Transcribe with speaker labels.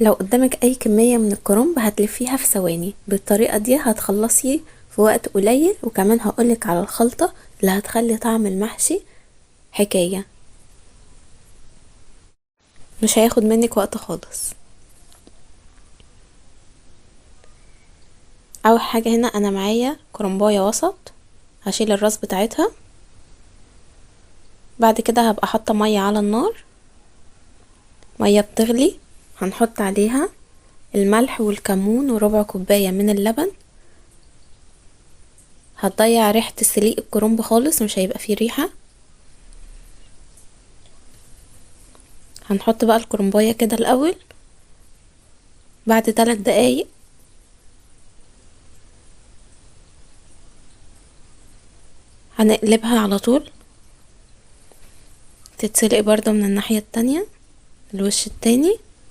Speaker 1: لو قدامك اي كمية من الكرنب هتلفيها في ثواني. بالطريقة دي هتخلصي في وقت قليل، وكمان هقولك على الخلطة اللي هتخلي طعم المحشي حكاية، مش هياخد منك وقت خالص. اول حاجة هنا انا معايا كرنباية وسط، هشيل الراس بتاعتها. بعد كده هبقى حاطة مية على النار، مية بتغلي، هنحط عليها الملح والكمون وربع كوباية من اللبن. هتضيع ريحة السليق الكرنب خالص، مش هيبقى فيه ريحة. هنحط بقى الكرنباية كده الأول. بعد 3 دقايق هنقلبها على طول، تتسلق برضو من الناحية التانية الوش التاني.